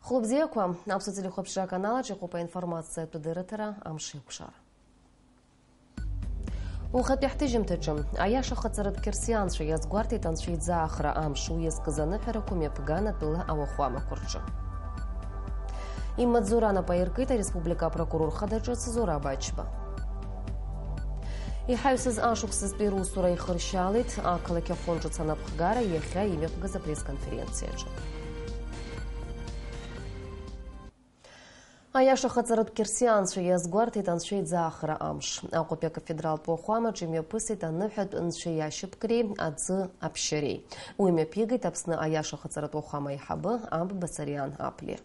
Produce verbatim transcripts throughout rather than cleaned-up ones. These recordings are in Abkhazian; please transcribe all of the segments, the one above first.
Хәлыбзиақәа, Аԥсуа телехәаԥшра аканалаҿ иҟоуп аинформациатә дырраҭара Амшеикәшара. Ухатәи ҳҭыжьымҭаҿы, аиаша хаҵаратә қьырсианцәа иазгәарҭеит анцәа иӡаахра амш, уи иазкыз аныҳәарақәа мҩаԥган атәыла ауахәамақәа рҿы. Имаҵзура анапы аиркит ареспублика апрокурор хада ҿыц Зураб Ачба. Иҳаҩсыз ашықәсазтәи русура ихыршьаалеит ақалақь Ахон ҿыц анапхгара иахьа имҩаԥгаз апресс-конференциаҿы. Аиаша хаҵаратә қьырсианцәа иазгәарҭеит анцәа иӡаахра амш. Аҟәатәи акафедралтә уахәамаҿ имҩаԥысит аныҳәатә нцәа иашьапкреи аӡы аԥшьареи. Уи мҩаԥигеит Аԥсны аиаша хаҵаратә уахәама аиҳабы аб Басариан Аԥлиа.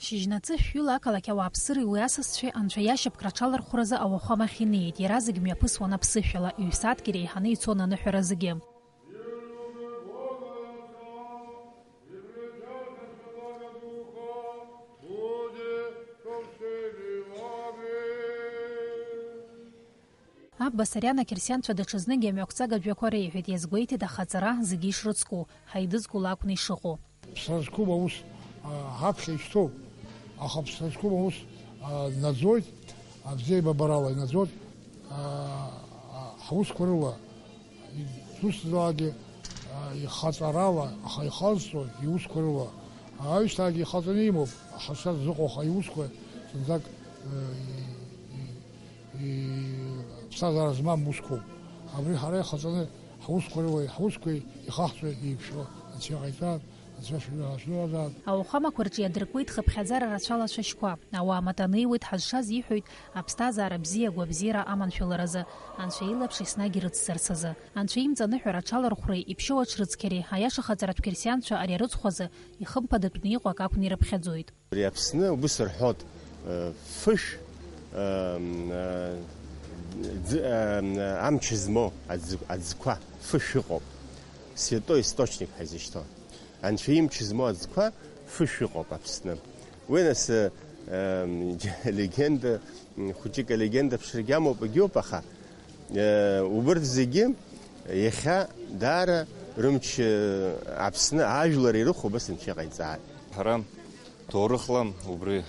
Шьыжьнаҵы шәҩыла ақалақь ауааԥсыреи уи асасцәеи анцәа иашьапкра аҽалархәразы ауахәамахь инеит, иаразнак мҩаԥысуан аԥсышәала, ҩ-сааҭк иреиҳаны ицон аныҳәара зегьы. Аб Басариан ақьырсианцәа даҽазныкгьы амҩақәҵага жәақәа реиҳәеит, иазгәеиҭеит ахаҵара зегьы ишрыцку, ҳаидызкыл акәны ишыҟоу. Ԥсра зқәым аус, а, ҳаԥхьа ишьҭоуп, аха ԥсра зқәым аус, а, наӡоит, абзиабарала инаӡоит, а, а, ҳусқәа рыла, зусҭазаалакгьы, а, ихаҵарала, аха ихазҵо иусқәа рыла. Аҩсҭаагьы ихаҵаны имоуп, ҳасас зыҟоу, аха иусқәа зынӡак, э, и-, и-, и-, ԥсҭазаара змам усқәоуп. Абри ҳара ихаҵаны ҳусқәа рыла, ҳусқәеи ихаҳҵәеи еиқәшәо анцәа иҟаиҵааит, анцәа шәара ҳашәыразааит. Ауахәамақәа рҿы иадыркуеит хыԥхьаӡара рацәала ашәашьқәа. Ауаа матәа неиуеит ҳазшаз иҳәоит аԥсҭазаара бзиа агәабзиара аманшәаларазы, анцәа илаԥш еснагь ирыццарц азы. Анцәа имҵаныҳәара аҽалархәреи иԥшьоу аҽрыцқьареи аиаша хаҵаратә қьырсианцәа ари арыцхә азы ихымԥадатәны иҟоу акы акәны ирыԥхьаӡоит. Ари Аԥсны убыс рҳәоит, э, фышә, э, э, ӡ-, э, амч змоу аӡ-, аӡқәа, фышә ыҟоуп. Святой источник ҳәа изышьҭоу. Анцәа имч змоу аӡқәа фышә ыҟоуп Аԥсны. Уи нас, э, э, легенда, м, хәыҷык алегенда ԥшрагьы амоуп, егьоуп, аха, э, убырҭ зегьы иахьа даара рымч, э, Аԥсны ажәлар ирыхәо убас анцәа иҟаиҵааит. Ҳара ҭоурыхла убри,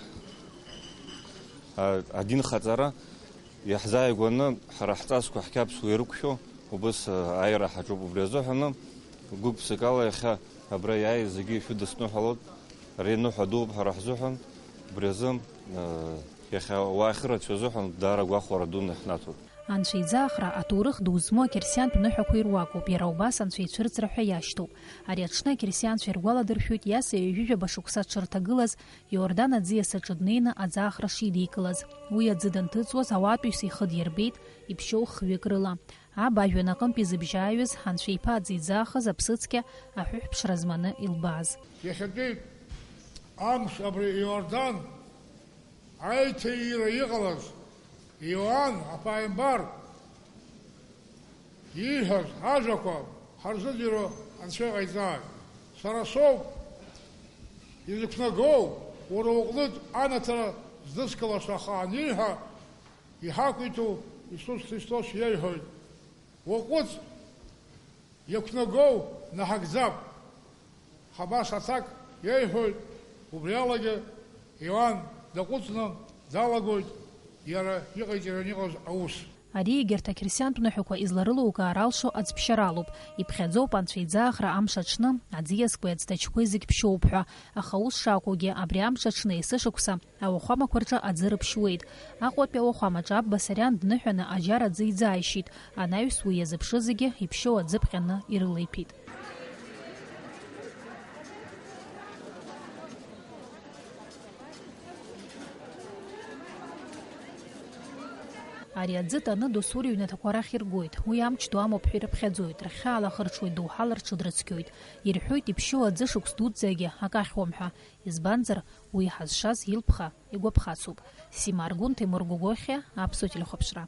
а, адинхаҵара иаҳзааигәаны, ҳара ҳҵасқәа ҳқьабзқәа ирықәшәо, убыс, а, аиара ҳаҿуп. Убри азыҳәаны, гәык-ԥсыкала иахьа абра иааиз зегьы ишәыдысныҳәалоит. Ари ныҳәа дууп ҳара ҳзыҳәан. Убри азы, а, иахьа ауаа ахьырацәоу азыҳәан даара агәахәара дуны иаҳнаҭоит. Анцәа иӡаахра аҭоурых ду змоу ақьырсиантә ныҳәақәа ируакуп, иара убас анцәа ицәырҵра ҳәа иашьҭоуп. Ари аҽны ақьырсианцәа иргәаладыршәоит Иаса ҩажәижәаба шықәса дшырҭагылаз, Иордан аӡиас аҿы днеины аӡаахра шидикылаз. Уи аӡы данҭыҵуаз ауаатәыҩса ихы дирбеит иԥшьоу хҩык рыла. Аб ажәҩан аҟынтә изыбжьааҩыз, анцәа иԥа аӡы иӡаахыз аԥсыцқьа аҳәыҳә ԥшра зманы илбааз. Иахьатәи амш абри Иордан аиҭаира иҟалаз Иоанн аԥааимбар ииҳәаз ажәақәа ҳарзыӡырҩуа Анцәа иҟаиҵааит. Сара соуп изықәнагоу уара уҟнытә анаҭара здыскылаша, аха аниҳәа, иҳақәиҭу Иисус Христос иеиҳәоит, уаҟәыҵ, иақәнагоу наҳагӡап. Ҳабас аҭак иеиҳәоит, убри алагьы Иоанн даҟәыҵны далагоит иара иҟаиҵараны иҟаз аус. Ари егьырҭ ақьырсиантә ныҳәақәа изларылукаар алшо аӡԥшьара алоуп. Иԥхьаӡоуп анцәа иӡаахра амш аҽны, аӡиасқәеи аӡҭачқәеи зегь ԥшьоуп ҳәа, аха ус шакәугьы, абри амш аҽны есышықәса ауахәамақәа рҿы аӡы рыԥшьуеит. Аҟәатәи ауахәамаҿы аб Басариан дныҳәаны аџьар аӡы иӡааишьеит, анаҩс уи иазыԥшыз зегьы иԥшьоу аӡы ԥҟьаны ирылеиҭәеит. Ари аӡы таны досу рыҩнаҭақәа рахь иргоит. Уи амч ду амоуп ҳәа ирыԥхьаӡоит, рхьаала хырҽуеит, доуҳала рҽыдрыцқьоит. Ирҳәоит, иԥшьоу аӡы шықәс дуӡӡагьы акы ахьуам ҳәа. Избанзар, уи ҳазшаз илԥха игәаԥхацуп. Сима Аргәын, Ҭемыр Гогохиа, Аԥсуа телехәаԥшра.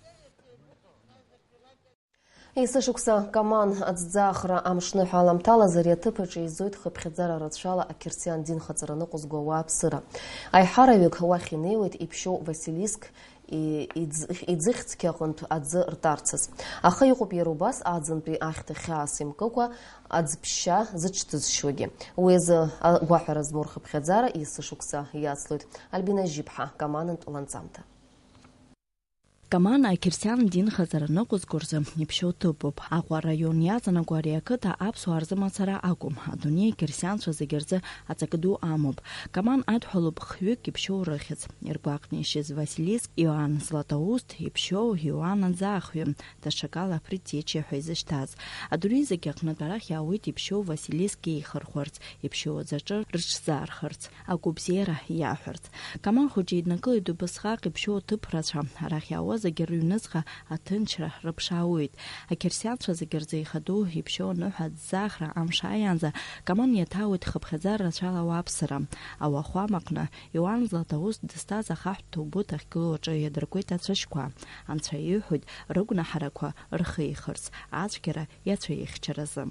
Есышықәса Каман аӡӡаахра амшныҳәа аламҭалаз ари аҭыԥ аҿы еизоит хыԥхьаӡара рацәала ақьырсиан динхаҵара ныҟәызго ауааԥсыра. Аиҳараҩык уахь инеиуеит иԥшьоу Василиск и-, иӡ-, иӡыхьцқьа аҟынтә аӡы ртарцаз. Аха иҟоуп иара убас аӡынтәи ахьҭа хьаас имкыкәа аӡԥшьа зыҽҭызшьуагьы. Уи азы агәаҳәара змоу рхыԥхьаӡара есышықәса иацлоит. Альбина Жьиԥҳа, Каманынтә ланҵамҭа. Каман ақьырсиан динхаҵара ныҟәызго рзы иԥшьоу ҭыԥуп. Аҟәа араион иаҵанакуа ари ақыҭа аԥсуаа рзы мацара акәым, адунеи ақьырсианцәа зегьы рзы аҵакы ду амоуп. Каман адҳәалоуп хҩык иԥшьоу рыхьӡ. Иргәаҟны ишьыз Василиск Иоанн Златоуст иԥшьоу Иоанн аӡаахҩы, даҽакала Предтеча ҳәа изышьҭаз. Адунеи зегь аҟнытә арахь иаауеит иԥшьоу Василиск еихырхәарц, иԥшьоу аӡаҿы рыҽзаархарц, агәабзиара иаҳәарц. Каман хәыҷы иднакылеит убасҟак иԥшьоу аҭыԥ рацәа. Арахь иаауа зегьы рыҩныҵҟа аҭынчра рыԥшаауеит. Ақьырсианцәа зегьы рзы ихадоу иԥшьоу аныҳәа аӡӡаахра амш ааиаанӡа Каман иаҭаауеит хыԥхьаӡара рацәала ауааԥсыра. Ауахәама аҟны Иоанн Златоуст дызҭаз ахаҳә ҭоубыҭ ахьгылоу аҿы иадыркуеит ацәашьқәа. Анцәа иҳәоит рыгәнаҳарақәа рхихырц, ацәгьара иацәеихьчаразы.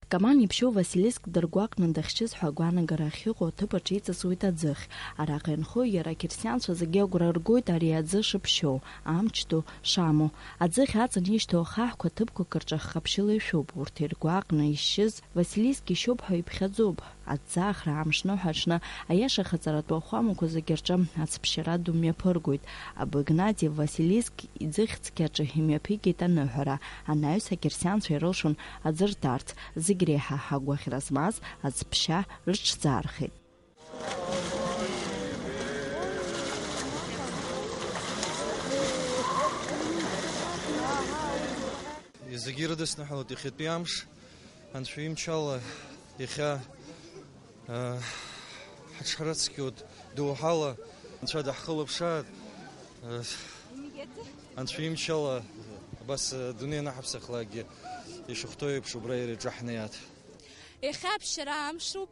Каман иԥшьоу Василиск дыргәаҟны дахьчыз ҳәа агәаанагара ахьыҟоу аҭыԥ аҿы иҵасуеит аӡыхь. Араҟа инхо иара ақьырсианцәа зегьы агәра ргоит ари аӡы шыԥшьоу, амч ду шамоу. Аӡыхь аҵан ишьҭоу ахаҳәқәа ҭыԥқәак рҿы хҟаԥшьыла ишәуп, урҭ иргәаҟны ишьыз Василиск ишьоуп ҳәа иԥхьаӡоуп. Аӡӡаахра амшныҳәа аҽны аиаша хаҵаратәу ахәамақәа зегьы рҿы ацәԥшьара ду мҩаԥыргоит. Абыгнатиев Василиск иӡыхьцқьаҿы имҩаԥигеит аныҳәара, анаҩс ақьырсианцәа ирылшон аӡы ртарц, зегь реиҳа агәаӷьра змаз аӡԥшьа рыҽӡаархеит. Зегьы ирыдысныҳәалоит иахьатәи амш, Анцәа имчала иахьа Ҳаҽҳарыцқьоит доуҳала, Анцәа даҳхылаԥшааит. Анцәа имчала, абас адунеи анаҳаԥсахлакгьы, ишахәҭоу еиԥш, убра иара иҿы ҳнеиааит. Иахьа аԥшьара амшуп,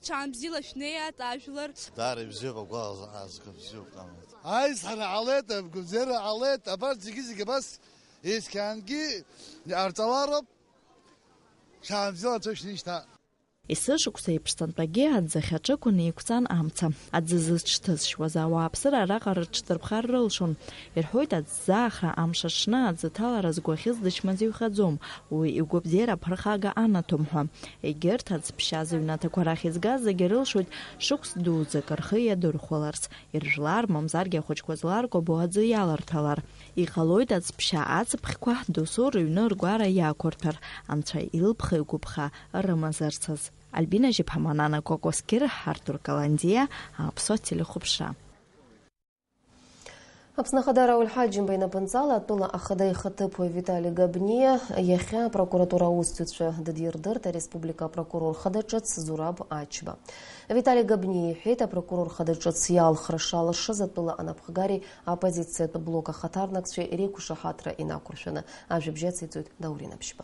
ҽаанбзиала шәнеиааит ажәлар. Даара ибзиоуп, агәаҟра аазга бзиоуп, Каман. Аизҳара ҟалеит, агәабзиара ҟалеит, абарҭ зегьы-зегьы абас есқьаангьы иҟарҵалароуп, ҽаанбзиала Анцәа шәнеишьҭаа. Есышықәса иԥшӡантәагьы аӡахьаҿықәан еиқәҵан амца. Аӡы зыҽҭызшьуаз ауааԥсыра араҟа рыҽдырԥхар рылшон. Ирҳәоит, аӡӡаахра амш аҽны аӡы аҭалара згәаӷьыз дычмазаҩхаӡом, уи игәабзиара аԥырхага анаҭом ҳәа. Егьырҭ аӡԥшьа зыҩнаҭақәа рахь изгаз зегьы рылшоит шықәс дуӡӡак рхы иадырхәаларц, иржәлар, мамзаргьы ахәыҷқәа зларкәабо аӡы иаларҭалар. Иҟалоит аӡԥшьа ацыԥхьқәа досу рыҩны ргәара иақәырҭәар, Анцәа илԥха-игәыԥха рымазарц азы. Альбина Жьыԥҳа, Манана Кокоскьыр, Артур Каландиа, Аԥсуа телехәаԥшра. Аԥсны Ахада Рауль Ҳаџьымба инапынҵала атәыла ахада ихаҭыԥуаҩ Витали Габниа иахьа апрокуратура аусзуҩцәа дыдирдырт ареспублика апрокурор хада ҿыц Зураб Ачба. Витали Габниа иҳәеит, апрокурор хада ҿыц иалхра шалшаз атәыла анапхгареи аоппозициатә блок ахаҭарнакцәеи реиқәшаҳаҭра инақәыршәаны. Ажәабжь ациҵоит Даурен Аԥшьба.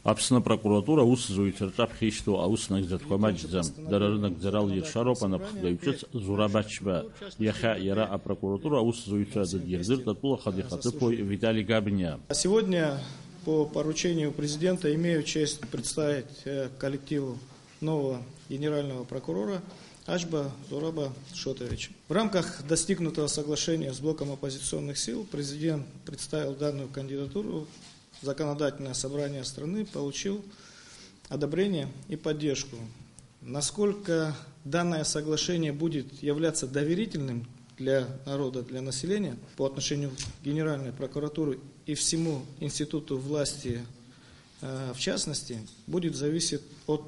Аԥсны апрокуратура аусзуҩцәа рҿаԥхьа ишьҭоу аус нагӡатәқәа маҷӡам. Дара рынагӡара алиршароуп анапхгаҩ ҿыц Зураб Ачба. Иахьа иара апрокуратура аусзуҩцәа дыдирдырт атәыла хада ихаҭыԥуаҩ Витали Габниа. Сегодня по поручению президента имею честь представить, э, коллективу нового генерального прокурора Ачба Зураба Шотовича. В рамках достигнутого соглашения с блоком оппозиционных сил президент представил данную кандидатуру в законодательное собрание страны, получил одобрение и поддержку. Насколько данное соглашение будет являться доверительным для народа, для населения по отношению к Генеральной прокуратуре и всему институту власти, э, в частности, будет зависеть от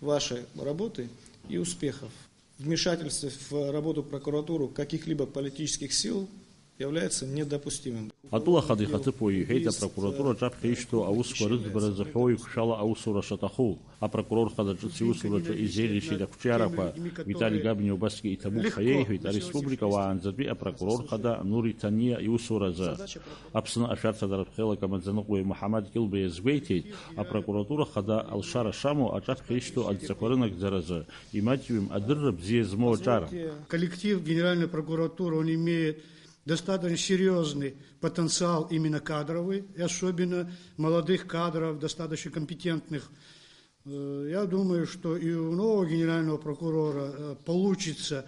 вашей работы и успехов. Вмешательство в работу прокуратуры каких-либо политических сил является недопустимым. Атәыла хада ихаҭыԥуаҩ иҳәеит, апрокуратура аҿаԥхьа ишьҭоу аусқәа рыӡбара зыҳәоу еиқәшәала аусура шаҭаху. Апрокурор хадаҿыц иусураҿы изеиӷьеишьеит ақәҿиарақәа. Витали Габниа убасгьы иҭабуп ҳәа иеиҳәеит ареспублика уаанӡатәи апрокурор хада Нури Ҭаниа иусуразы. Аԥсны ашәарҭадаратә хеилак амаӡаныҟәгаҩ Муҳаммад Кьылба иазгәеиҭеит, апрокуратура хада алшара шамоу аҿаԥхьа ишьҭоу адҵақәа рынагӡаразы имаҷҩым адырра бзиа змоу аҿар. Коллектив Генеральной прокуратуры, он имеет Достаточно серьёзный потенциал именно кадровый, и особенно молодых кадров, достаточно компетентных. Э, я думаю, что и у нового генерального прокурора, э, получится,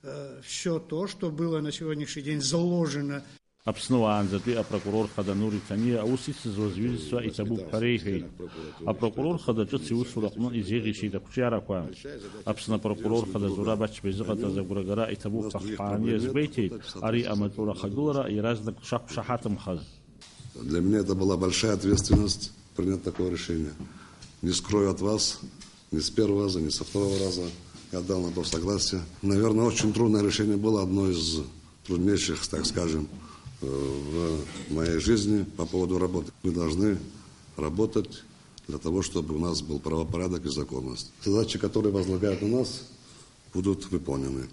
э, всё то, что было на сегодняшний день заложено. Аԥсны уаанӡатәи апрокурор хада Нури Ҭаниа аус ицызуаз ҩызцәа иҭабуп ҳәа реиҳәеит. Апрокурор хада ҿыц иусураҟны изеиӷьишьеит ақәҿиарақәа. Аԥсны апрокурор хада Зураб Ачба изыҟаҵаз агәрагара иҭабуп ҳәа хҳәааны иазгәеиҭеит ари амаҵура ахагылара иаразнак дшақәшаҳаҭымхаз. Для меня это была большая ответственность принять такое решение. Не скрою от вас, не с первого раза, не со второго раза я дал на то согласие. Наверное, очень трудное решение было, одно из труднейших, так скажем, э, в моей жизни по поводу работы. Мы должны работать для того, чтобы у нас был правопорядок и законность. Задачи, которые возлагают на нас, будут выполнены.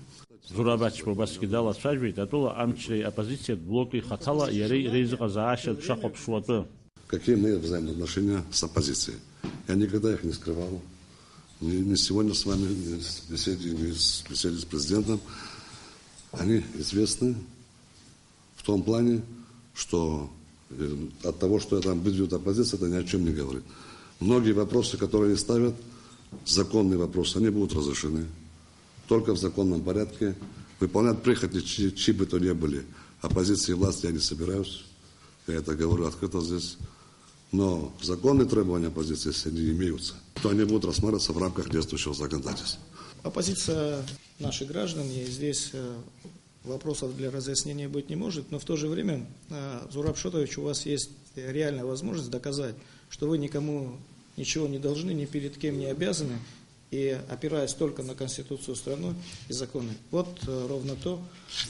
Зураб Ачба убасгьы далацәажәеит атәыла амчреи аоппозициатә блоки хаҭала иареи реизыҟазаашьа дшахәаԥшуа атәы. Какие мы взаимоотношения с оппозицией? Я никогда их не скрывал. Ни, ни сегодня с вами, ни с беседе, ни с беседе с президентом. Они известны в том плане, что, э, от того, что я там выдвинут оппозицию, это ни о чём не говорит. Многие вопросы, которые они ставят, законные вопросы, они будут разрешены только в законном порядке. Выполнять прихоти чьи, чьи бы то ни были, оппозиции и власти, я не собираюсь. Я это говорю открыто здесь. Но законные требования оппозиции, если они имеются, то они будут рассматриваться в рамках действующего законодательства. Оппозиция — наши граждане, и здесь, э, вопросов для разъяснения быть не может, но в то же время, э, Зураб Шотович, у вас есть реальная возможность доказать, что вы никому ничего не должны, ни перед кем не обязаны, и опираясь только на Конституцию страны и законы. Вот, э, ровно то,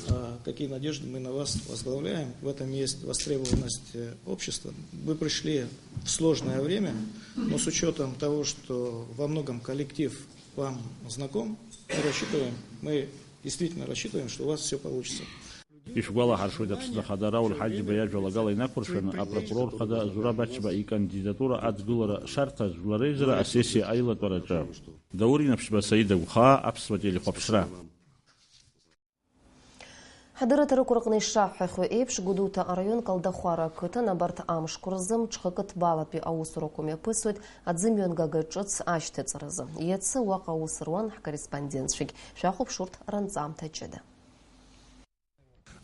э, какие надежды мы на вас возлагаем. В этом есть востребованность, э, общества. Вы пришли в сложное время, но с учётом того, что во многом коллектив вам знаком, мы рассчитываем, мы действительно рассчитываем, что у вас всё получится. Ишәгәалаҳаршәоит, Аԥсны Ахада Рауль Ҳаџьба иажәалагала инақәыршәаны апрокурор хада Зураб Ачба икандидатура адгылара шарҭаз жәлар реизара асессиа аилатәараҿы. Даур Инаԥшьба, Саида Гәхаа, Аԥсуа телехәаԥшра. Ҳадырраҭарақәа рҟны ишаҳҳәахьоу еиԥш, Гәдоуҭа араион Калдахәара ақыҭан абарҭ амшқәа рзы мҽхакы ҭбаалатәи аусурақәа мҩаԥысуеит аӡымҩангага ҿыц ашьҭыҵразы. Иацы уаҟа аус руан ҳкорреспондентцәагь. Шәахәаԥш урҭ ранҵамҭа ҷыда.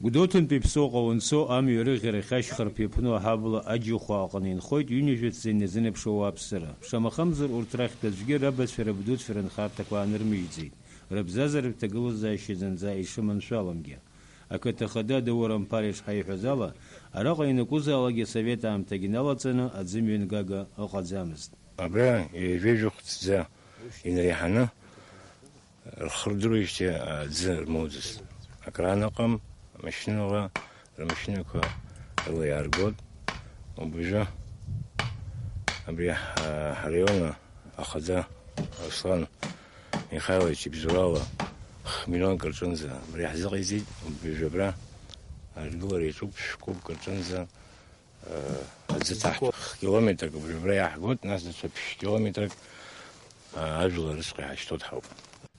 Гәдоуҭантәи Ԥсоуҟа уанцо, амҩа рыӷьарахь ашьхарԥ иаԥну аҳабла Аџьыхәа аҟны инхоит ҩынҩажәа ҵа иназынаԥшуа ауааԥсыра. Шамахамзар, урҭ рахьтә аӡәгьы рабацәа, рабдуцәа рынхарҭақәа аанырмыжьӡеит, рыбзазаратә ҭагылазаашьа зынӡа ишыманшәаламгьы. Ақыҭа хада Даур Амԥар ишҳаиҳәаз ала, араҟа ианакәызаалакгьы асовет аамҭагьы налаҵаны аӡымҩангага ыҟаӡамызт. Абра ҩажәа жәохә ҵӡа инареиҳаны рхы рдыруеижьҭеи аӡы рмоуӡацт. Акран ыҟам, амашьынаҟа рмашьынақәа рыла иааргоит. Убжа абри ҳа-, ҳараион ахада Руслан Михайлович ибзоурала х-, миллионк рҿынӡа абри ҳзыҟаиҵеит. Убжа абра аргылара иаҿуп шәкубк рҿынӡа. Аӡы ҭаҳҭәа километрак абри абра иаҳгоит, нас даҽа ԥшь километрак, а, ажәлар рышҟа иҳашьҭоит ҳауп.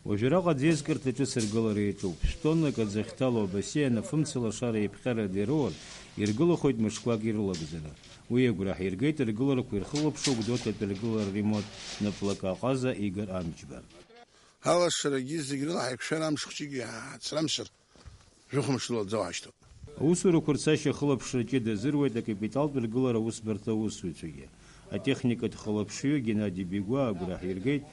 Уажәраҟа аӡы еизкырҭа ҿыц ргылара иаҿуп. Шәтоннак аӡы ахьҭало абасиан афымца лашара еиԥҟьарада ироур, иргылахоит мышқәак ирылагӡаны. Уи агәра ҳиргеит ргыларақәа ирхылаԥшуа Гәдоуҭатәи ргылара ремонт наплакы аҟаза Игор Амҷба. Алашарагьы зегь рыла ҳаиқәшәар амш хәҷык иаацрамшьыр. Жәохә мышла аӡы уашьҭоуп. Аусурақәа рцашьа ахылаԥшра ҷыда азыруеит акапиталтә ргылара аусбарҭа аусзуҩцәагьы. Атехникатә хылаԥшҩы Геннади Бигәаа агәра ҳиргеит,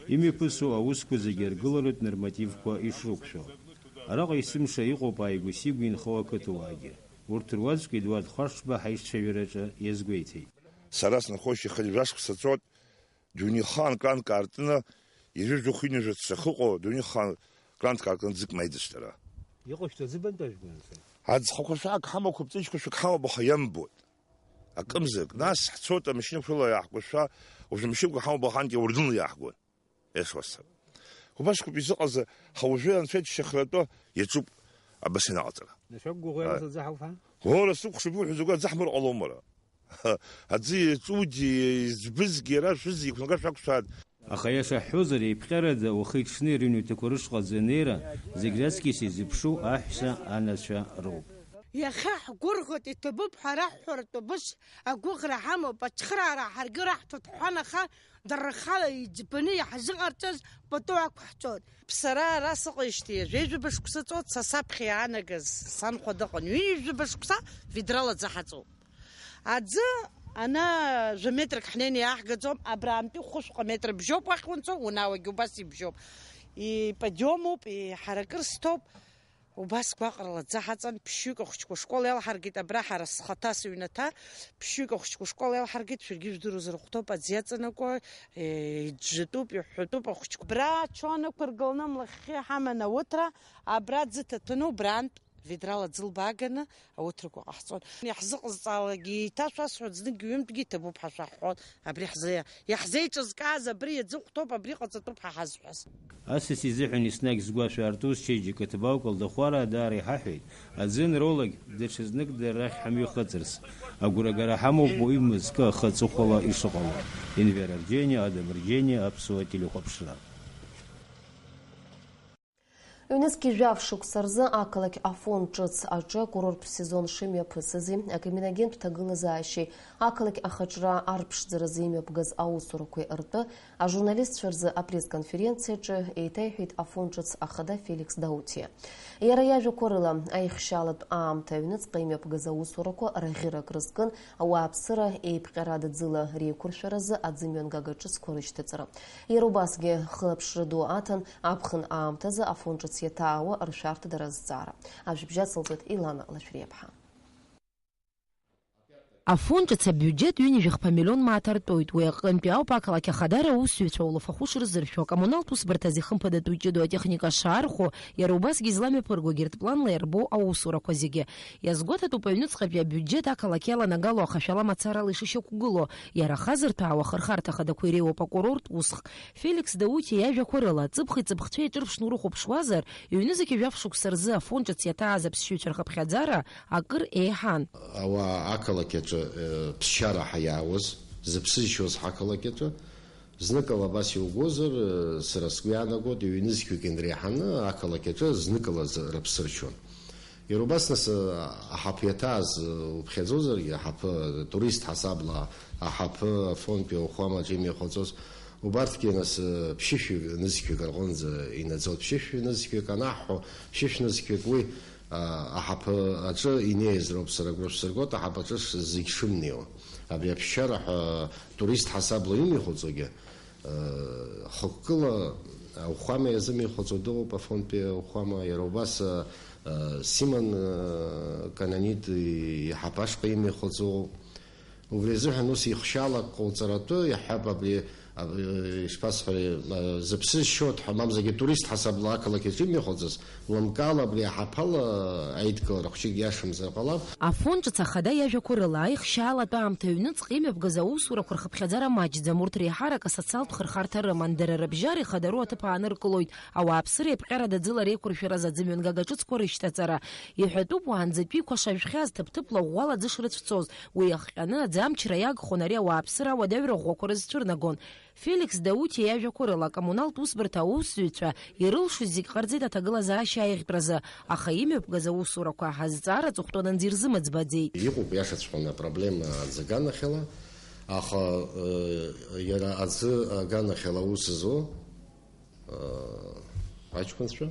имҩаԥысуа аусқәа зегьы аргыларатә нормативқәа ишрықәшәо. Араҟа есымша иҟоуп ааигәа-сигәа инхо ақыҭауаагьы. Урҭ руаӡәк Едуард Хәаршба ҳаицәажәараҿы иазгәеиҭеит. Сара снахоушьа хынҩажәа шықәса ҵуеит. Дунеихаан кранк аартны, ҩажәа жәохә ҩынҩажәа ҵәца ахьыҟоу, дунеихаан кранк аартны ӡык маидысшьҭара. Иҟашәҵо аӡы бантәи ажәгәан, саид? Аӡхақәа шәак ҳамақәа, ԥҵыжьқәа шәак ҳамоуп, аха иамбоит. Акымзарак, нас ҳцоит амашьынақәа рыла иааҳкәашәа, уажә амашьынақәа ҳамоуп, ахаангьы ауардынла иааҳгон. Ес уасҳәап. Убасқәоуп изыҟаз, ҳа уажәы анцәа иџьшьахратәы иаҿуп абас ианаҟаҵара. Нас шәақәгәыӷуеи, ас аӡы ҳауфа? Уара сыкәхшоуп иуҳәо закәу аӡы ҳмырҟалома, уара? Аӡы иаҿугьы, иӡбызгьы иара шәызегьы еиқәнага шәақәшәааит. Аха, иаша ҳҳәозар, еиԥҟьарада уахи-ҽни рыҩнаҭақәа рышҟа аӡы анеира, зегь раҵкьыс изыԥшу аҳәса анацәа роуп. Иахьа ҳгәырӷьоит, иҭабуп ҳәа раҳҳәаратә убыс агәыӷра ҳамоуп, ацхыраара ҳаргьы раҳҭоит ҳҳәан, аха дара рхала иӡбаны иаҳзыҟарҵаз пату ақәҳҵоит. Сара ара сыҟеижьҭеи жәеижәаба шықәса ҵуеит, са саԥхьа иаанагаз санхәа дыҟан, ҩажәаба шықәса ведрала аӡы ҳаҵоуп. Аӡы ана жәа-метрак ҳнеины иааҳгаӡом, абраантәи хәышәҟа метр бжьоуп уахь унцо, унауагь убас ибжьоуп. Иподиомуп, иҳаракыр сҭоуп. Убас гәаҟрала аӡы ҳаҵан, ԥшьҩык ахәыҷқәа ашкол иалҳаргеит, абра ҳара схаҭа сыҩнаҭа, ԥшьҩык ахәыҷқәа ашкол иалҳаргеит, шәаргьы ижәдыруазар ухәҭоуп, аӡы иаҵанакуа, е, иӡәӡәатәуп, иҳәатәуп ахәыҷқәа. Абра ачон ықәыргыланы амлахьхьы иҳаман ауҭра, абра аӡы ҭаҭәаны, убраантә ведрала аӡы лбааганы ауҭрақәа ҟаҳҵон. Иаҳзыҟазҵаалакгьы еиҭашәасҳәон, зныкгьы ҩынтәгьы иҭабуп ҳәа шәаҳҳәон. Абри ҳзы-, иаҳзеиҿызкааз абри иаӡыхәҭоуп, абри ҟаҵатәуп ҳәа ҳазҳәаз. Асас изыҳәан еснагь згәы ашәарту счеиџьыка ҭбааук Алдахәараа даара иҳаҳәеит, аӡы анроулак, даҽазнык дара рахь ҳамҩахыҵырц. Агәрагара ҳамоуп уаҩы мызкы ахы аҵыхәала ишыҟало. Енвер Арџьениа, Адам Арџьениа, Аԥсуа телехәаԥшра. Ҩнызқьи жәаф шықәса рзы ақалақь Афон ҿыц аҿы акурорттә сезон шымҩаԥысызи, акриминогентә ҭагылазаашьеи ақалақь ахаҿра арԥшӡаразы имҩаԥгаз аусурақәеи ртәы ажурналистцәа рзы апресс-конференциаҿы еиҭаиҳәеит Афон ҿыц ахада Феликс Даутиа. Иара иажәақәа рыла, аихшьалатә аамҭа аҩныҵҟа имҩаԥгаз аусурақәа раӷьырак рызкын ауааԥсыра еиԥҟьара адыӡыла реиқәыршәаразы аӡымҩангага ҿыцқәа рышьҭаҵара. Иара убасгьы хылаԥшра ду аҭан аԥхын аамҭазы Афон ҿыц иаҭаауа ршәарҭадара азҵаара. Ажәабжь ацылҵоит Илана Лашәриаԥҳа. Афон ҿыц абиуџьет ҩынҩажәи хԥа миллион мааҭ артәоит. Уи аҟынтәи ауп ақалақь ахадара аусзуҩцәа аулафахәы шырзыршәо, акоммуналтә усбарҭазы ихымԥадатәу иҷыдоу атехника шаархәо, иара убасгьы изламҩаԥырго егьырҭ планла иарбоу аусурақәа зегьы. Иазгәаҭатәуп аҩныҵҟатәи абиуџьет ақалақь иаланагало ахашәала мацарала ишышьақәгылоу, иара ахазырҭәаау ахырхарҭа хадақәа иреиуоуп акурорттә усх. Феликс Даутиа иажәақәа рыла, ҵыԥхи ҵыԥхцәеи еиҿырԥшны урыхәаԥшуазар, ҩнызқьи жәаф шықәса рзы Афон ҿыц иаҭааз аԥсшьаҩцәа рхыԥхьаӡара акыр еиҳан. Ауаа ақалақь аҿы, э, ԥсшьара ҳәа иаауаз, зыԥсызшьоз ҳақалақь аҿы, зныкала абас иугозар, э, сара сгәы иаанагоит, ҩнызқьҩык инреиҳаны ақалақь аҿы зныкала з-, рыԥсы ршьон. Иара убас нас, э, аҳаԥы иаҭааз, э, уԥхьаӡозаргьы, аҳаԥы, турист ҳасабла аҳаԥы, Афонтәи ауахәамаҿы имҩахыҵуаз, убарҭгьы нас, э, ԥшьышәҩык нызқьҩык рҟынӡа инаӡоит. Ԥшьышә нызқьҩык анаҳҳәо, ԥшьышә нызқьҩык уи, а, аҳаԥы аҿы инеиз роуп сара агәра шәсыргоит, аҳаԥы аҿы ш-, зегь шымнеиуа. Абри аԥсшьара ҳәа турист ҳасабла имҩахыҵуагьы, э, хықәкыла ауахәама иазымҩахыҵуа дыҟоуп, Афонтәи ауахәама, иара убас, э, э, Симон, э, Кананит иҳаԥы ашҟа имҩахыҵуа ыҟоуп. Убри азыҳәан ус ихшьаалак ҟауҵаратәы иаҳҳәап, абри, абри, ишԥасҳәари, э, зыԥсы зшьоит ҳәа, мамзаргьы турист ҳасабла ақалақь аҿы имҩахыҵыз, лымкаала абри аҳаԥала аидкылара хәҷык иашамзар ҟалап. Афон ҿыц ахада иажәақәа рыла, аихшьаалатә аамҭа аҩныҵҟа имҩаԥгаз аусурақәа рхыԥхьаӡара маҷӡам, урҭ реиҳарак асоциалтә хырхарҭа рыман, дара рыбжьара ихадароу аҭыԥ ааныркылоит ауааԥсыра еиԥҟьарадаӡыла реиқәыршәаразы аӡымҩангага ҿыцқәа рышьҭаҵара. Иҳәатәуп, уаанӡатәиқәа шажәхьаз, ҭыԥ-ҭыԥла ӷәӷәала аӡы шрыцәцоз, уи иахҟьаны аӡы амчра иагхон, ари ауааԥсыра ауадаҩра ӷәӷәақәа рызцәырнагон. Феликс Даутиа иажәақәа рыла, акоммуналтә усбарҭа аусзуҩцәа ирылшоз зегь ҟарҵеит аҭагылазаашьа аиӷьтәразы, аха имҩаԥгаз аусурақәа азҵаара аҵыхәтәанынӡа ирзымыӡбаӡеит. Иҟоуп, иашаҵәҟьаны, апроблема аӡы аганахьала, аха, э, иара аӡы аганахьала аус зуа, э, аҷкәынцәа,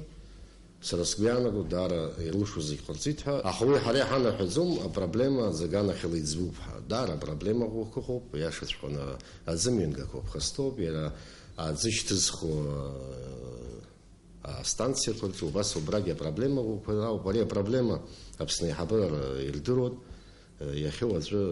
сара сгәы иаанаго, даара ирылшо зегь ҟарҵеит ҳәа. Аха уи ҳара иҳанаҳәаӡом, апроблема аӡы аганахьала иӡбуп ҳәа. Даара апроблема ӷәӷәақәа ыҟоуп, иашаҵәҟьаны аӡы мҩангақәа ԥхасҭоуп, иара аӡы шьҭызхуа, э, астанциақәа рҿы, убас убрагьы апроблема ӷәӷәақәа ауп. Ари апроблема Аԥсны аиҳабыра ирдыруан, э, иахьа уаҵәы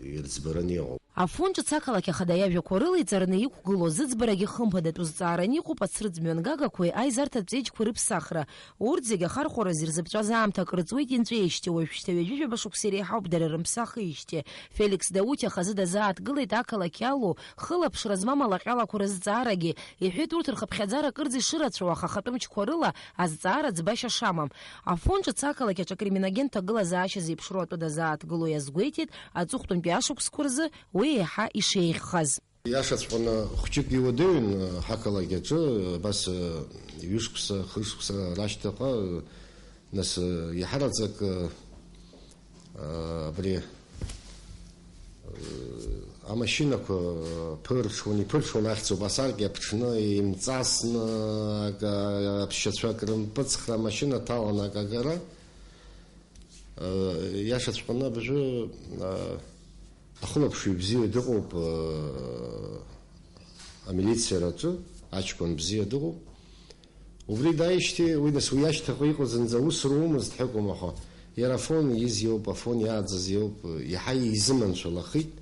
ирӡбараны иҟоуп. Афон ҿыц ақалақь ахада иажәақәа рыла иҵарны иқәгылоу зыӡбарагьы хымԥадатәу зҵаараны иҟоуп ацрыҵ мҩангагақәеи аизарҭатә ҵеиџьқәеи рыԥсахра. Урҭ зегьы ахархәаразы ирзыԥҵәаз аамҭа акыр ҵуеит инҵәеижьҭеи, уажәшьҭа ҩажәижәаба шықәса иреиҳауп дара рымԥсахижьҭеи. Феликс Даутиа хазы дазааҭгылеит ақалақь иалоу хылаԥшра змам алаҟьалақәа рызҵаарагьы. Иҳәеит, урҭ рхыԥхьаӡара акырӡа ишырацәоу, аха ахатәы мчқәа рыла азҵаара ӡбашьа шамам. Афон ҿыц ақалақь аҿы акриминогентә ҭагылазаашьа зеиԥшроу атәы дазааҭгыло иазгәеиҭеит, аҵыхәтәантәи ашықәсқәа рзы уи еиҳа ишеиӷьхаз. Иашаҵәҟьаны хәҷык иуадаҩын ҳақалақь аҿы, абас, ҩышықәса, хышықәса рашьҭахьҟа, нас, иаҳараӡак, Абри, э, амашьынақәа ԥырҽуан, иԥырҽуан ахьӡ убас арк иаԥҽны, имҵасны, ак-, аԥшьацәа акрымпыҵхра, амашьына ҭалан акагара. Э, иашаҵәҟьаны абжәы, э, ахылаԥшҩы бзиа дыҟоуп, э, амилициараҿы, аҷкәын бзиа дыҟоуп. Убри дааижьҭеи, уи нас уи ашьҭахьҟа иҟоу зынӡа аус румызт ҳәа акәым, аха иара Афон ииз иоуп, Афон иааӡаз иоуп, иаҳа изыманшәалахеит.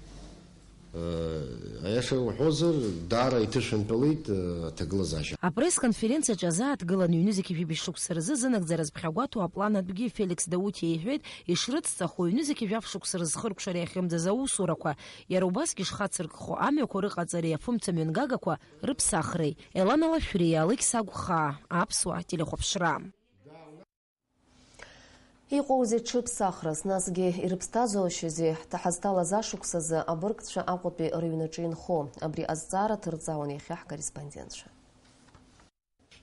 Аиаша уҳәозар, даара иҭышәынтәалеит аҭагылазаашьа. Апресс-конференциаҿы азааҭгыланы ҩнызқьи жәибжь шықәса рзы зынагӡара зыԥхьагәаҭоу аплан атәгьы Феликс Даутиа иҳәеит ишрыцҵахо, ҩнызқьи жәаф шықәса рзы зхыркәшара иахьымӡаз аусурақәа, иара убасгьы ишхацыркхо, амҩақәа рыҟаҵареи афымца мҩангагақәа рыԥсахреи. Елана Лашәриа, Алықьса Агәхаа, Аԥсуа телехәаԥшра. Иҟоузеи ҽыԥсахрас, насгьы ирыԥсҭазоушьазеи ҳҭаҳазҭалаз ашықәсазы абыргцәа Аҟәатәи рыҩнаҿы инхо? Абри азҵаара ҭырҵаауан иахьа ҳкорреспондентцәа.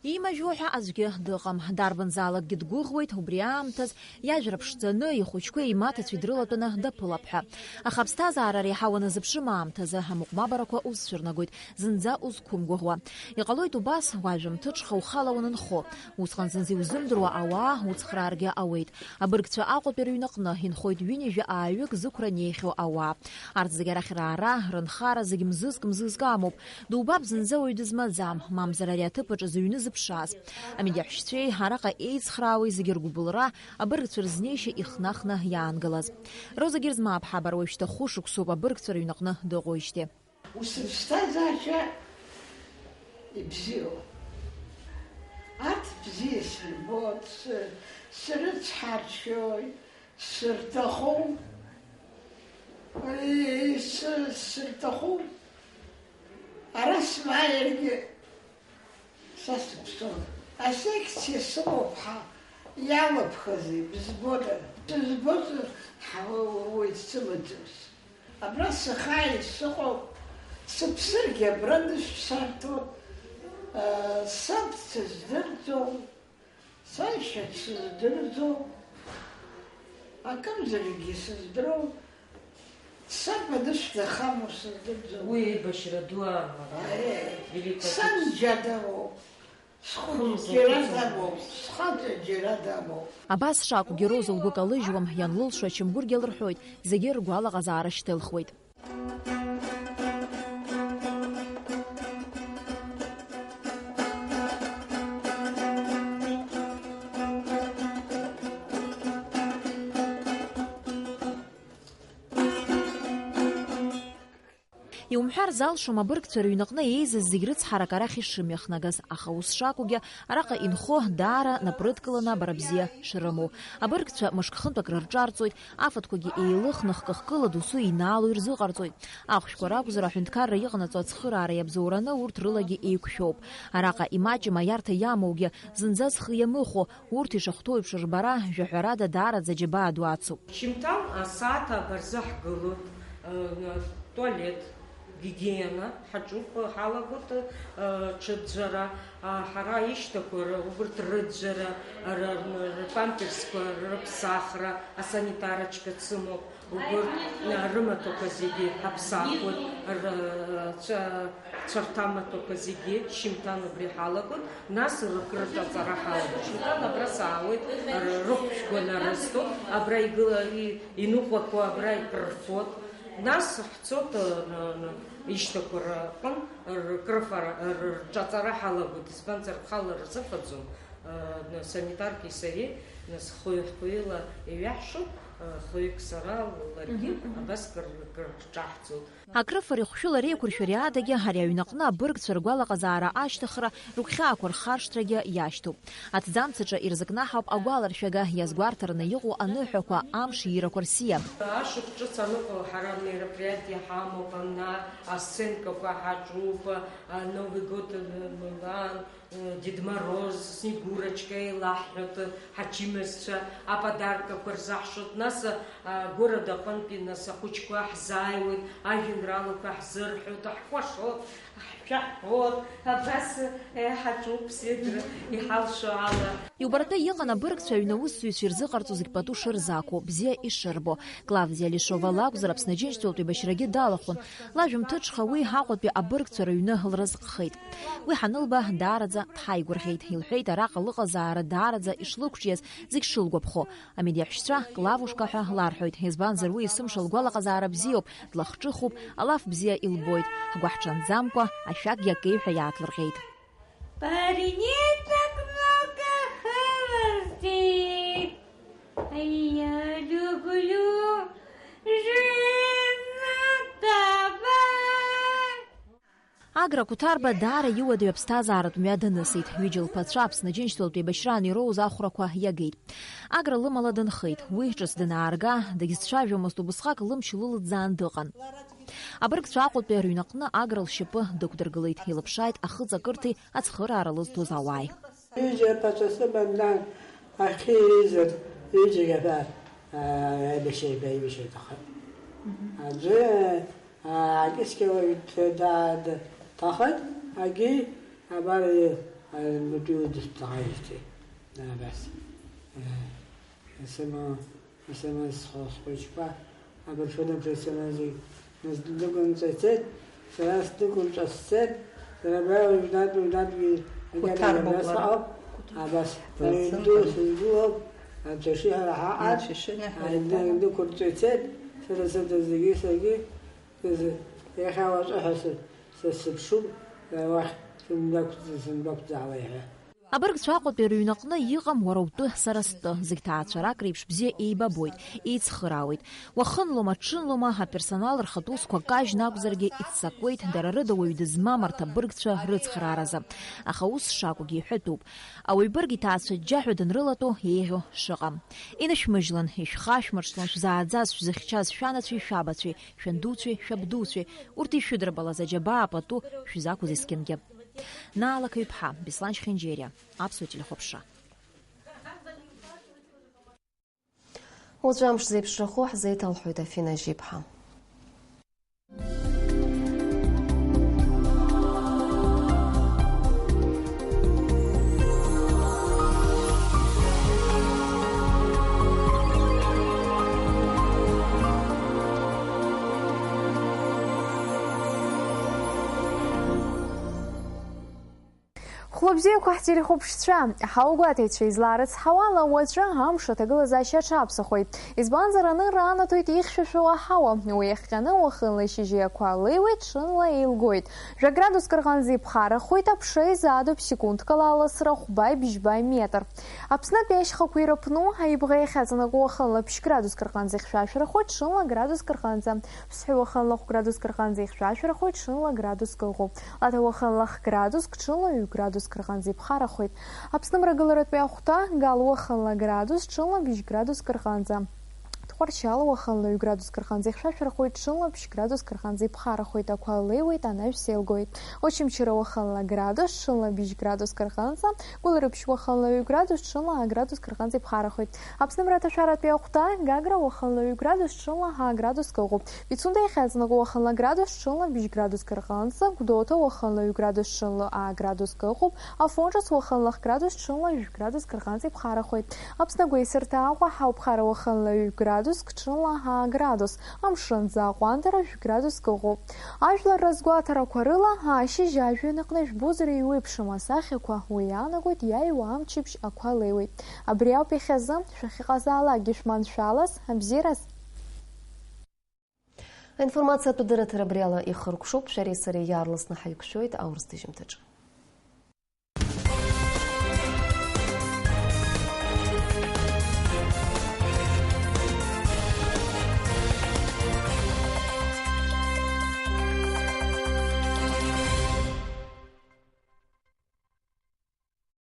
Имажәуа ҳәа аӡәгьы дыҟам. Дарбанзаалакгьы дгәыӷуеит, убри аамҭаз иажәра ԥшӡаны, ихәыҷқәеи имаҭацәеи дрылатәаны даԥылап ҳәа. Аха аԥсҭазаара реиҳа уаназыԥшым аамҭазы амыҟәмабарақәа узцәырнагоит, зынӡа узқәымгәыӷуа. Иҟалоит убас, уажәымҭыҽха ухала уанынхо. Усҟан зынӡа иузымдыруа ауаа уцхрааргьы ауеит. Абыргцәа Аҟәатәи рыҩнаҟны инхоит ҩынҩажәа ааҩык зықәра неихьоу ауаа. Арҭ зегьы арахь раара, рынхара зегь мзызк-мзызк амоуп. Дубап зынӡа уаҩ дызмаӡам, мамзар ари аҭыԥ аҿы зыҩны зыԥшааз. Амедиаҳәшьцәеи араҟа еицхраауеи зегьы ргәыбылра, абыргцәа рызнеишьа ихнахны иаангылаз. Роза Герзмааԥҳа абар уажәшьҭа хәышықәсоуп абыргцәа рыҩнаҟны дыҟоижьҭеи. Усыԥсҭазаашьа ибзиоу. Арҭ бзиа сырбоит, сы-, срыцҳаршьоит, сырҭахуп. Ис-, сырҭахуп. Ара смааиргьы са сыԥсуан. Асекциа сымоуп ҳа, иалабхазеи, бызбода? Сызбозар, ҳа, уаҩ дсымаӡамызт. Абра сахааит сыҟоуп, сыԥсыргьы абра анышә сарҭон, саб дсыздырӡом, саишьа дсыздырӡом, акымзаракгьы сыздыром, саб анышә дахамоу сыздырӡом. Уи еибашьра ду аамҭа. Аиеи, Великая сан Отечественная. Џьа дамоуп. Схәыҷ џьара дамоуп, схаҵа џьара дамоуп. Абас шакәгьы Роза лгәы калыжьуам, ианлылшо ачамгәыргьы лырҳәоит, зегьы ргәалаҟазаара шьҭылхуеит. Иумҳәар залшом абыргцәа рыҩныҟны еизаз зегь рыцҳарак арахь ишымҩахнагаз, аха ус шакәугьы, араҟа инхо даара напрыдкыланы абара бзиа шрымоу. Абыргцәа мышк-хынтә акрырҿарҵоит, афатәқәагьы еилыхны хкы-хкыла досу инаало ирзыҟарҵоит. Ахәшәқәа ракәзар, аҳәынҭқарра иҟанаҵо ацхыраара иабзоураны урҭ рылагьы еиқәшәоуп. Араҟа имаҷым аиарҭа иамоугьы, зынӡа зхы иамыхәо, урҭ ишахәҭоу еиԥш рбара, жәаҳәарада, даараӡа џьабаа ду ацуп. Шьымҭан асааҭ ааба рзы ҳгылоит, э, туалет, гигиена ҳаҿуп, ҳалагоит, э, ҽыӡәӡәара, а, ҳара ишьҭақәа р-, убырҭ рыӡәӡәара, р-, р-, рпамперсқәа рыԥсахра, асанитарочка дсымоуп. Убырҭ, а, рымаҭәақәа зегьы ҳаԥсахуеит, р-, цәа-, цәарҭамаҭәақәа зегьы шьымҭан убри ҳалагоит, нас ркрыҵаҵара ҳалагоит. Шьымҭан абра саауеит, р-, рыхәшәқәа нарысҭоит, абра игыла-, и-, иныҟәақәо абра икрырфоит. Нас ҳцоит, р-, р-, ишьҭақәа рҟын ркрыфара, р-, рҿаҵара ҳалагоит, избанзар, рхала рзыҟаӡом. Санитарки сареи, нас, хәҩ-, хәҩыла иҩаҳшоуп, хәҩык сара, ларгьы. Мгм, мгм. Абас кыр-, кыр-, рҿаҳҵоит. Акрыфареи хәшәыла реиқәыршәареи адагьы ари аҩнаҟны абыргцәа ргәалаҟазаара ашьҭыхра, рыгәхьаақәа рхаршҭрагьы иашьҭоуп. Аҭӡамц аҿы ирзыкнаҳауп агәаларшәага, иазгәарҭараны иҟоу аныҳәақәа, амш иирақәа рсиа. Ашықәс ҿыц аныҟоу ҳара мероприатие ҳамоуп, ана асценкақәа ҳаҿуп, а, Новый год, м, м, ан, Дед Мороз, Снегурочка еилаҳҳәоит, ҳачымазцәа аподаркақәа рзаҳшоит, нас, а, город аҟынтәи, нас, ахәыҷқәа ҳзааиуеит, ажәҩан Ралақәа ҳзырҳәоит, ҳкәашоит, ҳшәаҳәоит, абас, е, ҳаҿуп седра иҳалшо ала. Иубартәы иҟан абыргцәа аҩны аусзуҩцәа ирзыҟарҵо зегь пату шырзаақәоу, бзиа ишырбо. Клавдиа Лешова лакәзар, Аԥсны Аџьынџьтәылатәи еибашьрагьы далахәын. Лажәымҭыҽха уи Аҟәатәи абыргцәа рыҩны лразҟхеит. Уи ҳанылба, даараӡа дҳаигәырӷьеит, илҳәеит, араҟа лыҟазаара даараӡа ишлықәҿиаз, зегь шылгәаԥхо. Амедиаҳәшьцәа Клавушка ҳәа ларҳәоит, избанзар, уи есымша лгәалаҟазаара бзиоуп, длахҿыхуп, алаф бзиа илбоит, ҳгәаҳҽанӡамкәа ашәакгьы акеҩҳәа иааҭлырҟьеит. Парней так много хворостей, а я люблю женатого. Агра Қәҭарба даара иуадаҩ аԥсҭазааратә мҩа данысит. Ҩыџьа лԥацәа Аԥсны Аџьынџьтәылатәи еибашьраан ироуз ахәрақәа иагеит. Агра лымала дынхеит. Уи ҿыц данаарга, дагьзцәажәомызт, убысҟак лымч лылыӡаан дыҟан. Абыргцәа Аҟәатәи рыҩнаҟны Агра лшьапы дықәдыргылеит, илыԥшааит ахыҵакырҭеи ацхыраара лызҭоз ауааи. Ҩыџьа ԥацәа сыман, нан, ахьхьи еизаз, ҩыџьагьы аҳәа, аа, аибашьра, аибашьра иҭаххеит. Аӡәы, аа, акьыскьа уаҩ дҭа-, да-, да-, дҭахеит, агьи, абар, аа, митәы дысҭахеижьҭеи, абас. Исымоу Исымаз схәыҷқәа абырфын абжа сыман зегь нас днықәынҵәа ицеит, сара сдәықәынҵәа сцеит, сара абра уажәнатә, уажәнатәгьы агьама Қәыҭарбоуп абра лара. Сыҟоуп, Қәыҭ-, абас, Ласымҭан. Аҩнду сызгылоуп, анцәа ишиҳәара ҳаҟан, Анцәа ишиҳәара ҳаҟан. Днықәынҵәа ицеит, сара сыда зегьы саргьы, сызы-, иахьа уаҵәы ҳәа сы-, са сыԥшуп, уахь сындәақәҵ-, сындәақәҵаауеи ҳәа. Абыргцәа Аҟәатәи рыҩнаҟны иҟам уара утәы, сара стәы, зегь ҭаацәарак реиԥш бзиа еибабоит, еицхыраауеит. Уахынлома, ҽынлома, аперсонал рхатә усқәа кажьны акәзаргьы иццакуеит, дара рыда уаҩ дызмам арҭ абыргцәа рыцхрааразы. Аха ус шакәугьы иҳәатәуп. Ауаҩ бырг иҭаацәа џьџьаҳәа данрылатәо еиӷьу шыҟам. Инышәмыжьлан, ишәхашәмыршҭлан шәзааӡаз, шәзыхьчаз шәанацәеи шәабацәеи, шәандуцәеи шәабдуцәеи, урҭ ишәыдрабалаз аџьабаа пату шәзақәыз есқьынгьы. Наала Қаҩԥҳа, Беслан Шьхенџьериа, Аԥсуа телехәаԥшра. Уаҵәы амш зеиԥшрахо ҳзеиҭалҳәоит Афина Жьиԥҳа. Хәлыбзиақәа ҳтелехәаԥшцәа, ҳаугәаҭаҩцәа излаарыцҳауала, уаҵәы амш аҭагылазаашьа аҽаԥсахоит. Избанзар, анырра анаҭоит ихьшәашәауа аҳауа, уи иахҟьаны уахынла ишьыжьи ақәа леиуеит, ҽынла еилгоит. Жәа градуск рҟынӡа иԥхарахоит, аԥша изаадоуп секундкала аласра хәбаи бжьбаи метр. Аԥснытәи ашьхақәа ирыԥну, аибӷа иахьаҵанакуа уахынла ԥшь градуск рҟынӡа ихьшәашәарахоит, ҽынла градуск рҟынӡа. Ԥсҳәы уахынла хә градуск рҟынӡа ихьшәашәарахоит, ҽынла градуск ыҟоуп. Лаҭа уахынла х градуск, ҽынла ҩ градуск рҟынӡа иԥхарахоит. Аԥсны мрагыларатәи ахәҭа, Гал уахынла градус, ҽынла бжь градуск рҟынӡа. Тҟәарчал уахынла ҩ градуск рҟынӡа ихьшәашәарахоит, ҽынла бжь градуск рҟынӡа иԥхарахоит, ақәа леиуеит, анаҩс еилгоит. Очамчыра уахынла градус, ҽынла бжь градуск рҟынӡа, Гәылрыԥшь уахынла ҩ градус, ҽынла аа градуск рҟынӡа иԥхарахоит. Аԥсны мраҭашәаратәи ахәҭа, Гагра уахынла ҩ градус, ҽынла аа градуск ыҟоуп. Пицунда иахьаҵанакуа уахынла градус, ҽынла бжь градуск рҟынӡа, Гәдоуҭа уахынла ҩ градус, ҽынла аа градуск ыҟоуп. Афон Ҿыц уахынла х градус, ҽынла жәә градуск рҟынӡа иԥхарахоит. Аԥсны агәеисырҭа Аҟәа ҳауԥхара уахынла ҩ градуск, ҽынла аа градус. Амшынӡы аҟәандара жәә градуск ыҟоуп. Ажәлар разгәаҭарақәа рыла, ашьыжь ажәҩан аҟны жәбозар еиуеиԥшым асахьақәа, уи иаанагоит иааиуа амчыбжь ақәа леиуеит. Абри ауп иахьазы, шәахьыҟазаалакгьы шәманшәалаз, абзиараз. Аинформациатә дырраҭара абри ала ихыркәшоуп, шәареи сареи иаарласны ҳаиқәшәоит аурыс ҭыжьымҭаҿы.